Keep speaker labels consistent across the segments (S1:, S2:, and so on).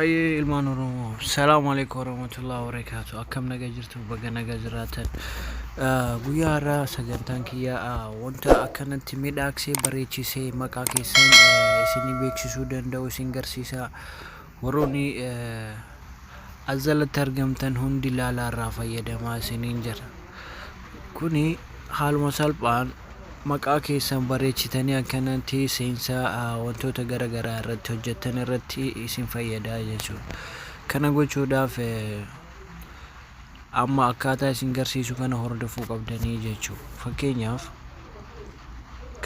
S1: Hayyee ilmaan Oromoo, salaamu alaikum warahmatullahi wabarakaatu. Akkam naga jirtu? Baga naga jiraatan. Guyyaa har'aa sagantaan kiyya wanta akkanatti midhaagsee bareechisee maqaa keessan isinii beeksisuu danda'u isin garsiisa. Warroonni as jalatti argamtan hundi ilaalaa irraa fayyadamaa isiniin jedha. Kuni haaluma salphaan maqaa keessan bareechitanii akkanatti seensa wantoota gara garaa irratti hojjettan irratti isin fayyada jechuudha. Kana gochuudhaaf amma akkaataa isin garsiisu kana hordofuu qabdanii jechuudha. Fakkeenyaaf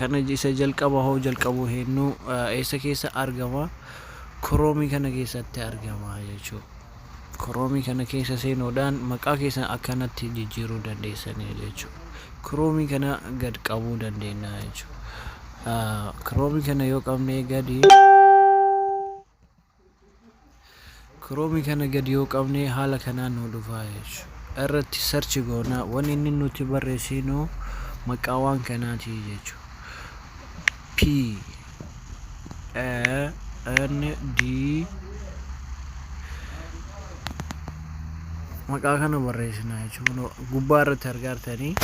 S1: kana isa jalqaba hoo jalqabuu hennuu eessa keessa argama? Chrome kana keessatti argama jechuudha. Chrome kana keessa seenuudhaan maqaa keessan akkanatti jijjiiruu dandeessanii jechuudha. Chrome kana gad qabuu dandeenya jechuudha. Chrome kana yoo qabnee gadi Chrome kana gadi yoo qabne haala kanaan nu dhufa jechuudha. Irratti search goona, wanni inni nuti barreessinu maqaa waan kanaati jechuudha. P A N D maqaa kana barreessina jechuudha. Gubbaa irratti argaartanii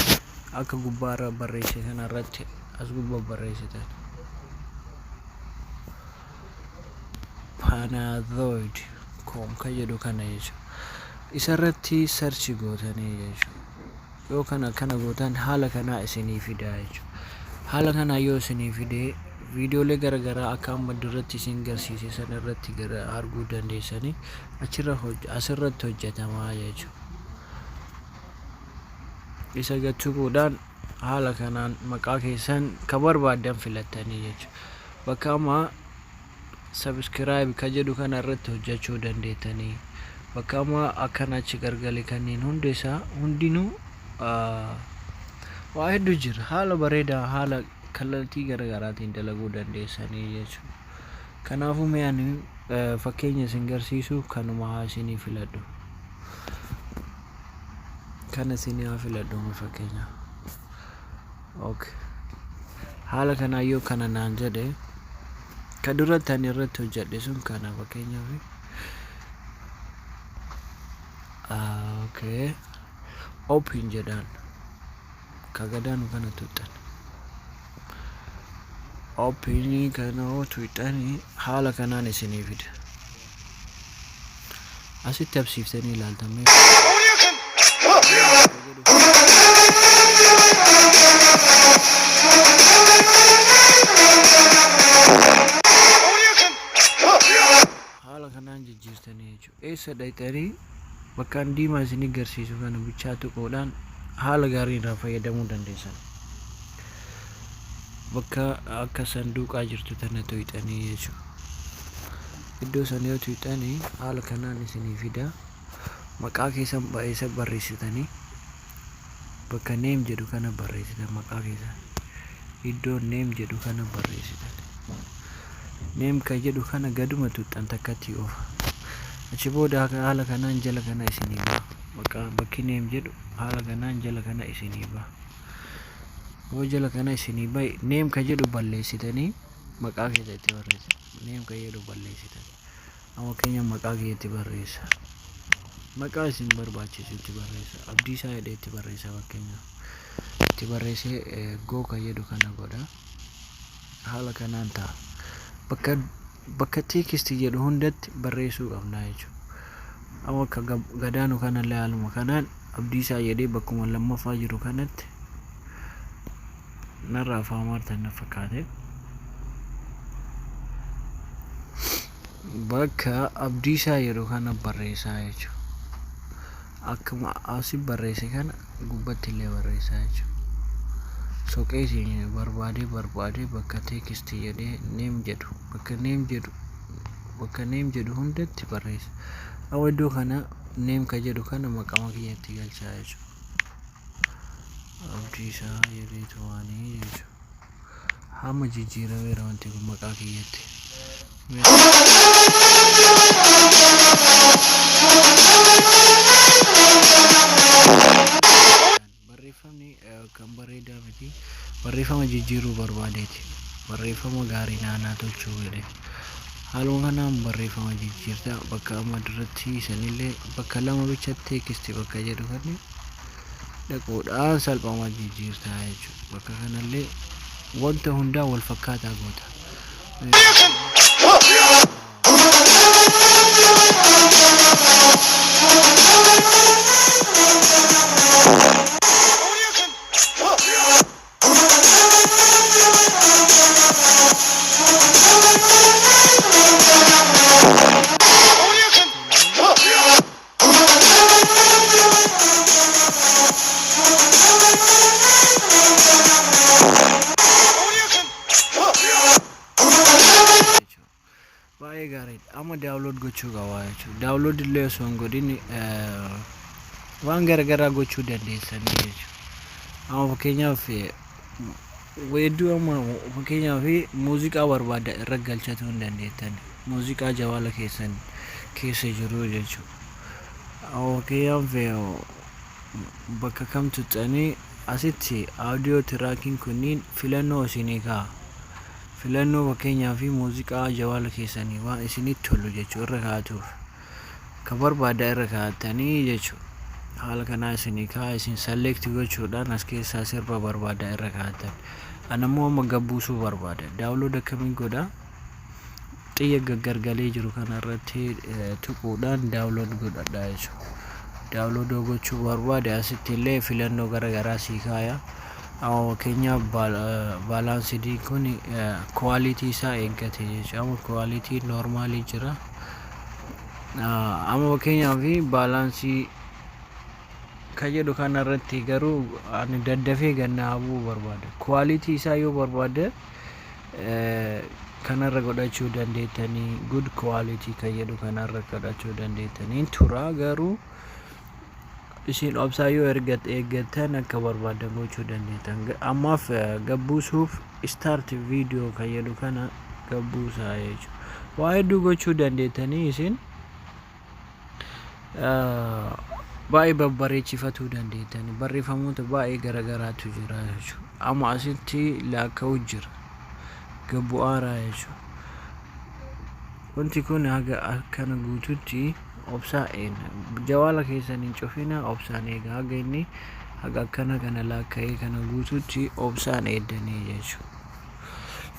S1: akka gubbaa irra barreesse kana irratti as gubbaa barreessitan. Panadroid com ka jedhu kana jechuudha. Isarratti search gootanii jechuudha. Yoo kana kana gootan haala kanaa isinii fida jechuudha. Haala kanaa yoo isinii fide viidiyoolee gara garaa akka amma duratti isin garsiise sana irratti gara arguu dandeessanii achirra asirratti hojjetamaa jechuudha. Isa gad tuquudhaan haala kanaan maqaa keessan ka barbaaddan filattanii jechuudha. Bakka amma subscribe ka jedhu kana irratti hojjechuu dandeettanii, bakka amma akkana achi gargale kanneen hundi isaa hundinuu waa hedduu jira. Haala bareedaa haala kallattii gara garaatiin dalaguu dandeessanii jechuudha. Kanaafuu mee ani fakkeenya isin garsiisu kanuma haa isinii filadhu. Kana isinii haa filadhu mee fakkeenya. Okay. Haala kanaa yoo kana naan jedhe, ka duratti ani irratti hojjedhe sun kana fakkeenyaaf. Okay. Open jedhaan. Ka gadaanu kana tuxxan. Open kana yoo tuxxani haala kanaan isinii fida. Asitti habsiiftanii ilaaltan mee. Haala kanaan jijjiirtanii jechuudha. Eessa dhaqxanii bakkaan diimaa isin agarsiisu kana bichaa tuquudhaan haala gaarii irraa fayyadamuu dandeessan. Bakka akka sanduuqaa jirtu tana tuqxanii jechuudha. Iddoo sana yoo tuqxanii haala kanaan isinii fida. Maqaa keessan eessa barreessitanii? Bakka name jedhu kana barreessitan maqaa keessan. Iddoo name jedhu kana barreessitan. Name ka jedhu kana gaduma tuqxan takkatti qofa. Achi booda haala kanaan jala kana isinii baha. Maqaa bakki name jedhu haala kanaan jala kana isinii baha. Yoo jala kana isinii bahe, name ka jedhu balleessitanii maqaa keessa itti barreessitan. Name ka jedhu balleessitan. Amma keenya maqaa kee itti barreessa. Maqaa isin barbaachisu itti barreessa. Abdiisaa jedhee itti barreessa fakkeenyaaf. Itti barreessee go ka jedhu kana godha. Haala kanaan ta'a. Bakka text jedhu hundatti barreessuu qabna jechuudha. Amma akka gadaanu kanallee haaluma kanaan Abdiisaa jedhee bakkuma lammaffaa jiru kanatti narraa afaan martan na fakkaate. Bakka Abdiisaa jedhu kana barreessaa jechuudha. Akkuma asi barreesse kana gubbatti illee barreessaa jechuudha. Soqee isin barbaadee barbaadee bakka text jedhee name jedhu bakka name jedhu bakka name jedhu hundatti barreessa. Amma iddoo kana name ka jedhu kana maqama kiyyatti galchaa jechuudha. Abdiisaa jedhee tumaanii jechuudha. Hamma jijjiirameera wanti kun maqaa kiyyatti. Barreeffamni kan bareedaa miti. Barreeffama jijjiiruu barbaadeeti. Barreeffama gaarii naanaa tolchuu jedhe. Haaluma kanaan barreeffama jijjiirta. Bakka amma duratti sanillee bakka lama bicha text bakka jedhu kanni dhaquudhaan salphama jijjiirta jechuudha. Bakka kanallee wanta hundaa wal fakkaataa goota. Baay'ee gaariidha. Amma download gochuu qaba jechuudha. Download illee osoo hin godhin waan garaagaraa gochuu dandeessanii jechuudha. Amma fakkeenyaaf weedduu, amma fakkeenyaaf muuziqaa barbaadda irra galchatuu hin dandeettan. Muuziqaa jawaala keessan keessa jiru jechuudha. Amma fakkeenyaaf bakka kam tuxxanii asitti audio trackiin kunniin filannoo isinii kaa'a. Filannoo fakkeenyaaf muuziqaa jawaala keessanii waan isinitti tolu jechuu irra kaa'atuuf. Ka barbaadda irra kaa'attanii jechuudha. Haala kanaa isinii kaa'a, isin select gochuudhaan as keessaa sirba barbaadda irra kaa'attan. Ani ammoo amma gabbuusuu barbaada. Download akkamiin godha? Xiyya gaggargalee jiru kana irratti tuquudhaan download godhadha jechuudha. Download gochuu barbaade asitti illee filannoo gara garaa sii kaaya. Amma fakkeenyaaf balanced kun quality isaa eeggate jechuudha. Amma quality normal jira. Amma fakkeenyaaf balance ka jedhu kana irratti garuu ani daddafee gannaa bu'uu barbaada. Quality isaa yoo barbaade kanarra godhachuu dandeettanii, good quality kan jedhu kanarra godhachuu dandeettanii tura, garuu isin obsaa yoo eeggattan akka barbaadan gochuu dandeettan. Ammaaf gabbuusuuf start video kan jedhu kana gabbuusaa jechuudha. Waa hedduu gochuu dandeettanii, isin baay'ee babbareechifatuu dandeettanii, barreeffamoota baay'ee garagaraatu jira jechuudha. Amma asitti laakka'u jira, gabbu'aaraa jechuudha. Wanti kun haga akkana guututti obsaa eegna. Jawaala keessan hin cufina, obsaan eega. Haga inni haga akkana kana laakka'ee kana guututti obsaan eeddanii jechuudha.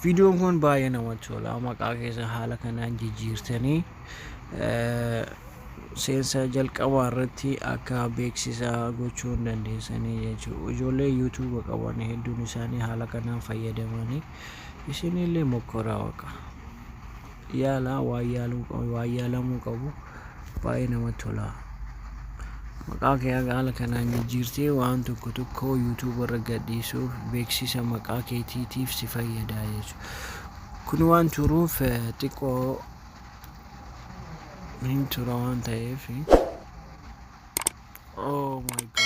S1: Viidiyoon kun baay'ee namatti tola. Maqaa keessan haala kanaan jijjiirtanii seensa jalqabaa irratti akka beeksisa gochuu hin dandeessanii jechuudha. Ijoollee YouTube qaban hedduun isaanii haala kanaan fayyadamanii, isinillee mokkoraa waqa. Yaala waan yaaluu qabu, waan yaalamuu qabu, baay'ee namatti tola. Maqaa kee haala kanaan jijjiirtee waan tokko tokko YouTube irra gadhiisuuf beeksisa maqaa keetiitiif si fayyada jechuudha. Kun waan turuuf xiqqoo hin tura waan ta'eef. Oh my God.